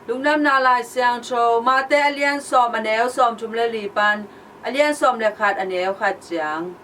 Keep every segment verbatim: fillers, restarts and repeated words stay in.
Lungdamna Lai Siangtho, Mate a lian sawm, a neu sawm thum le li pan a lian sawm le khat, a neu khat ciang.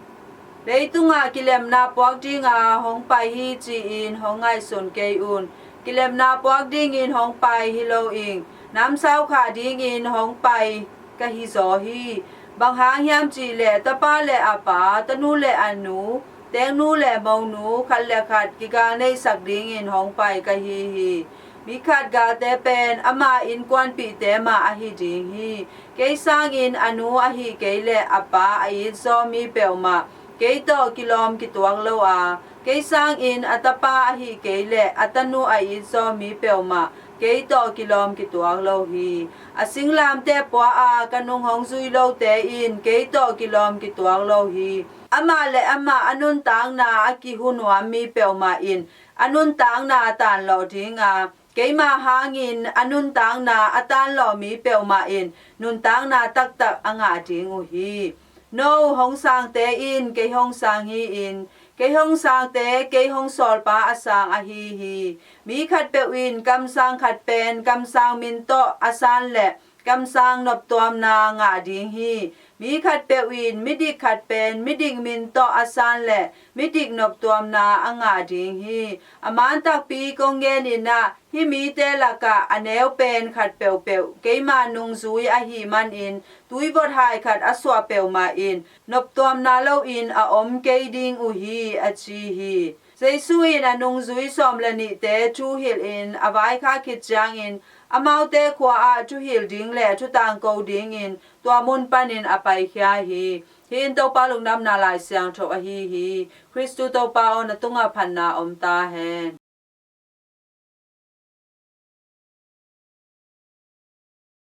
Leitungah kilemna puak dinga hong pai hi ci-in hong ngaihsun kei un. Kilemna puak dingin hong pai hi lo ing, namsau khah dingin hong pai ka hi zaw hi. Bang hang hiam cih leh tapa le a pa, tanu le a nu, teeknu le monu, khat le khat kigal neihsak dingin hong pai ka hi hi. Mi khat galte pen ama innkuanpihte mah ahi ding hi. Kei sangin a nu ahih kei leh a pa a itzaw mi peuhmah kei tawh kilawm kituak lo a, kei sangin a tapa ahih kei leh a tanu a itzaw mi peuhmah kei tawh kilawm kituak lo hi. A singlamteh pua-a ka nung hong zui lote in kei tawh kilawm kituak lo hi. Amah le amah a nuntakna a kihu nuam mi peuhmah in a nuntakna tanlawh dinga, keima hangin a nuntakna a tanlawh mi peuhmah in nuntakna taktak a ngah ding uh hi. No hong sangte in kei hong sang hi-in, kei hong sangte kei hong sawlpa a sang ahi hi. Mi khatpeuh in kamsang khat pen kamsang min tawh a san leh kamsang noptuamna ngah ding hi. Mi khatpeuh in midik khat pen midik min tawh a san leh midik noptuamna a ngah ding hi. A man takpi kong genin ah, hih mite lakah a neu pen khat peuhpeuh keima nungzui ahih manin tuivot hai khat a suah peuhmah in noptuamna loin a om kei ding uh hi, a ci hi. Jesu in a nungzui sawm le nihte thuhilhin a vaikhak khit ciangin amaute khua-ah thuhil ding le thutangko dingin tua mun panin a paikhia hi. Hih in Topa Lungdamna Lai Siangtho ahi hi. Khristu Topa aw, na tungah phatna om ta hen.